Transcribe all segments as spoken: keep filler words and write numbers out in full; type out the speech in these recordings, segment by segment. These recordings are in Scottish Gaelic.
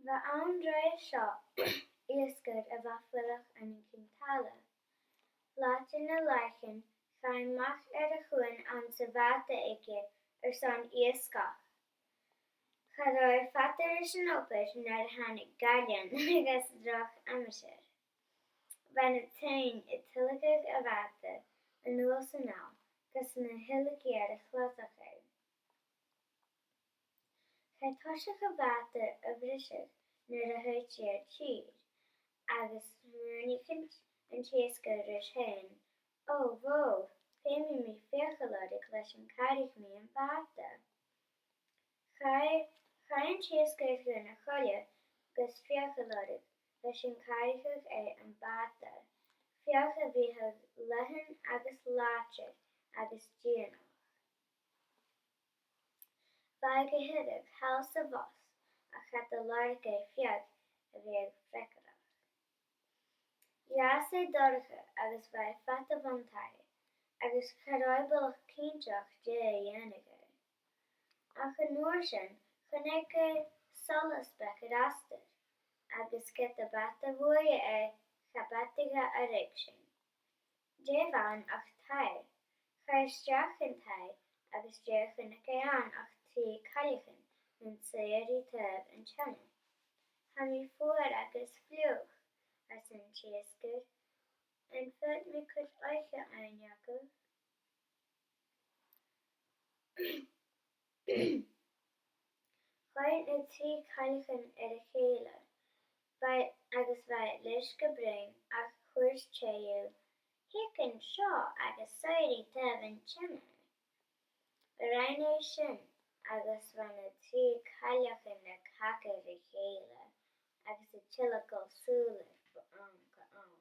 Bha an rud seo iasgair a bha a' fuireach ann an Cinn Tàile. Làidir na làithean, chaidh mac air a chuan anns a' bhàta aige airson iasgach. Cha robh e fada ris an obair nuair a thàinig gaillean agus droch aimsir. Bha na teine a' tilgeadh a' bhàta a-nuas an àird gus na h-uilebheathan a chladhach air. Chaidh toiseach a' bhàta a bhriseadh nuair a thuit i air tìr, agus smaoinich an, an t-iasgair ris fhèin, "Ò, bhò, feumaidh mi fiachail oirre leis an càradh mi am bàta." Chaidh, chaidh an t-iasgair chun a' choille gus fiachail oirre leis an càradh e am bàta, feadh a bhiodh leathann agus làidir agus dìonach. Bha e gu h-àraidh thall sa bhos, ach cha do lorg e feadh a bhiodh freagarrach. Dh'fhàs e dorcha agus bha e fada bhon taigh, agus cha robh e buileach cinnteach dè a dhèanadh e. Ach an uair sin, chunnaic e solas beag air astar, agus ged a b' fhada bhuaithe e, cha b' fhada dha a ruigsinn. Dè bh' ann ach taigh. Chaidh e a-steach dhan taigh agus dè chunnaic e ann ach trì cailleachan nan saor ri taobh an teine. "Tha mi fuar agus fliuch," ars an t-iasgair. "Am faod mi cuid oidhche fhaighinn agaibh?" Ghabh na trì cailleachan air a chèile, bha, agus bha iad leis gu brèagha, ach thuirt tè dhiubh, "Thig an seo agus saor ri taobh an teine." Rinn e sin, agus bha na trì cailleachan a' cagadh ri chèile, agus a' tilgeil sùilean bho àm gu àm.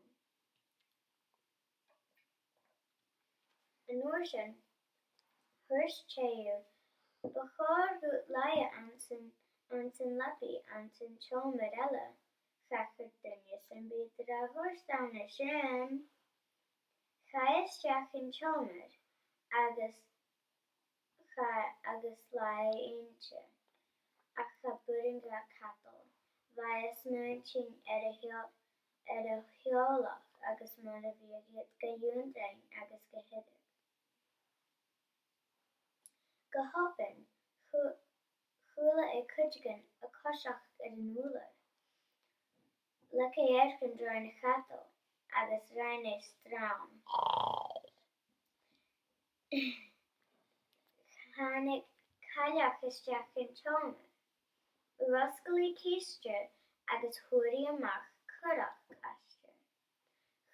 An uair sin, thuirt tè dhiubh, "Bu chòir dhut laighe anns an, anns an leabaidh anns an t-seòmar eile. Thachair duine sam bith ri ràdh ann an sin." Chaidh e a-steach dhan t-seòmar agus cha, agus laigh e innte, ach cha b' urrainn dha cadal. Bha e a' smaointinn air a sheo-, air a theaghlach agus mar a bhiodh iad gu ionndrainn agus gu h-àraidh. Gu h-obann, chu-, chuala e cuideigin a' coiseachd air an ùrlar. Leig e air an dràibhean a chadal agus rinn e srann. Thàinig cailleach a-steach dhan t-seòmar. Dh'fhosgail i ciste agus fhuair i a-mach curach aiste.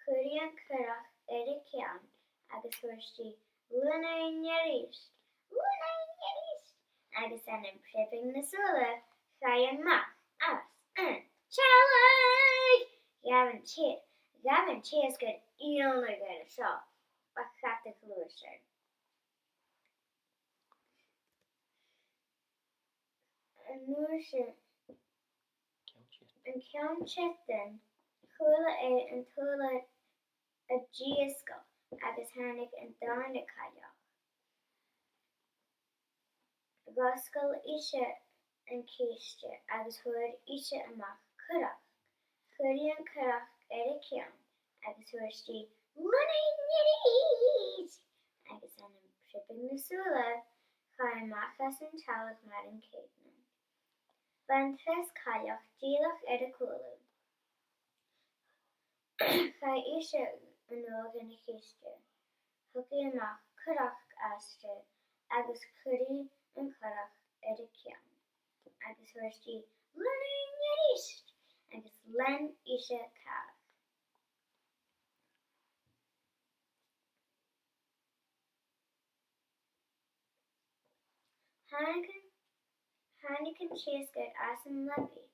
Chuir i an curach air a ceann agus thuirt i, "Lìonaidh mi a-rithist, lìonaidh mi a-rithist," agus ann am priobadh na sùla, chaidh i a-mach às an t-sealladh. Ghabh an t-, ghabh an t-iasgair iongnadh air seo, ach cha do ghluais e. An uair sin, an ceann seachdain, chuala e an t-ùrlar a' dìosgadh agus thàinig an dàrna cailleach. Dh'fhosgail ise an ciste agus fhuair ise a-mach curach. Chuir i an curach air a ceann agus thuirt i, "Lìonaidh mi a-rithist!" Agus ann am priobadh na sùla, chaidh i a-mach às an t-sealladh mar an ceudna. Bha an treas cailleach dìreach air a cùlaibh. Chaidh ise a-null dhan a' chiste. Thug i a-mach curach aiste agus chuir i an curach air a ceann. Agus thuirt i, "Lìonaidh mi a-rithist!" agus lean ise càch. Thàinig an, thàinig an t-iasgair às an leabaidh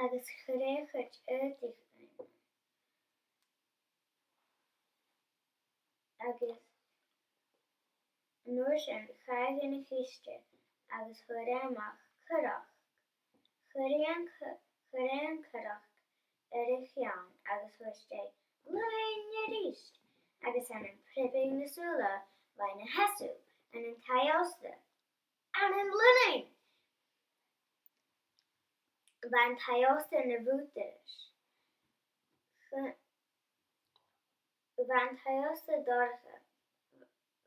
agus chuir e a chuid aodaich oirre. Agus an uair sin, chaidh e dhan a' chiste agus fhuair e a-mach curach. Chuir e an cu-, chuir e an curach air a cheann agus thuirt e, "Lìonaidh mi a-rithist!" Agus ann am priobadh na sùla, bha e na sheasamh ann an taigh-òsta. Ann an Lunnainn! Bha an taigh-òsta na bhùdaras. Chun-, bha an taigh-òsta dorcha.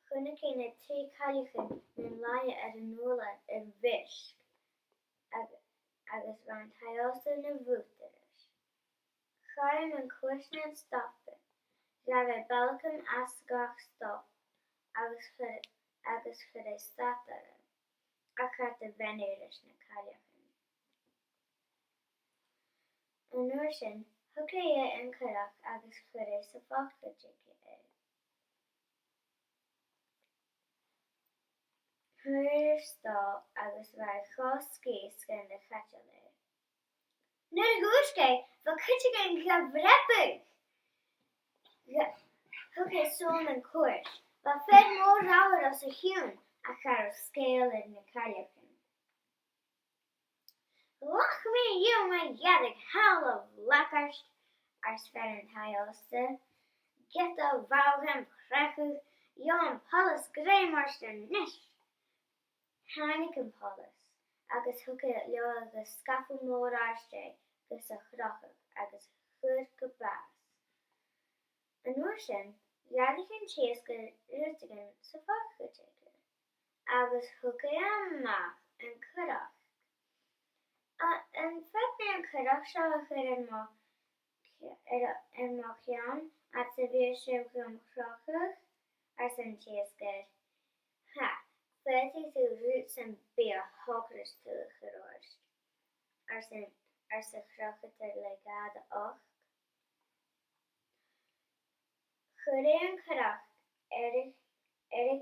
Chunnaic e na trì cailleachan nan laighe air an ùrlar air mhisg, ag-, agus bha an taigh-òsta na bhùdaras. Chaidh an cùrsa nan stopan. Ghabh e bealachan às gach stop agus chuir, agus chuir e stad orra, ach cha do bhean e ris na cailleachan. An uair sin, thog e an curach agus chuir e sa phoca aige e. Chuir e air stòl agus bha e cho sgìth 's gun do chaidil e. Nuair a dhùisg e, bha cuideigin ga bhreabadh. Gha-, thug e sùil nan cùirt. Bha fear mòr reamhar os a chionn, ach cha robh sgeul air na cailleachan. Ghlac mi dhiubh mu dheireadh, thall a bhlagairt, ars fear an taigh-òsta. Ged a bha thu gam chreachadh, gheibh am poileas grèim ort a-nis. Thàinig am poileas, agus thug e leotha gu sgafall mòr àrd e gus a chrochadh agus a chur gu bàs. An uair sin, dh'fhairich an t-iasgair rudeigin sa phoca aige, agus thug e a-mach an curach. A, am faod mi an curach seo a chur air mo, air, air mo cheann, fhad 's a bhios sibh gam chrochadh? ars an t-iasgair. Ha, faodaidh tu rud sam bith a thogras tu a chur ort, ars an, ars a' chrochadair le gàire ochd. Chuir e an curach air a, air a,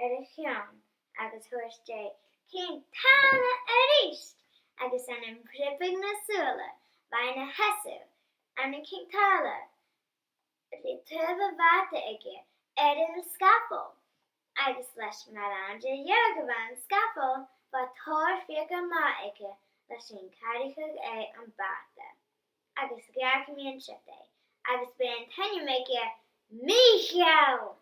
air a cheann agus thuirt e, "Ceann-tàile a-rithist!" Agus ann am priobadh na sùla, bha e na sheasamh ann an ceann-tàile ri taobh a' bhàta aige air an sgafall. Agus leis mar an dèidh a bha an sgafall, bha tòrr fiacail math aige leis an càradh e am bàta. Agus dh'fhàg mi an siud e, agus b' e an t-ainm aige Mìcheal!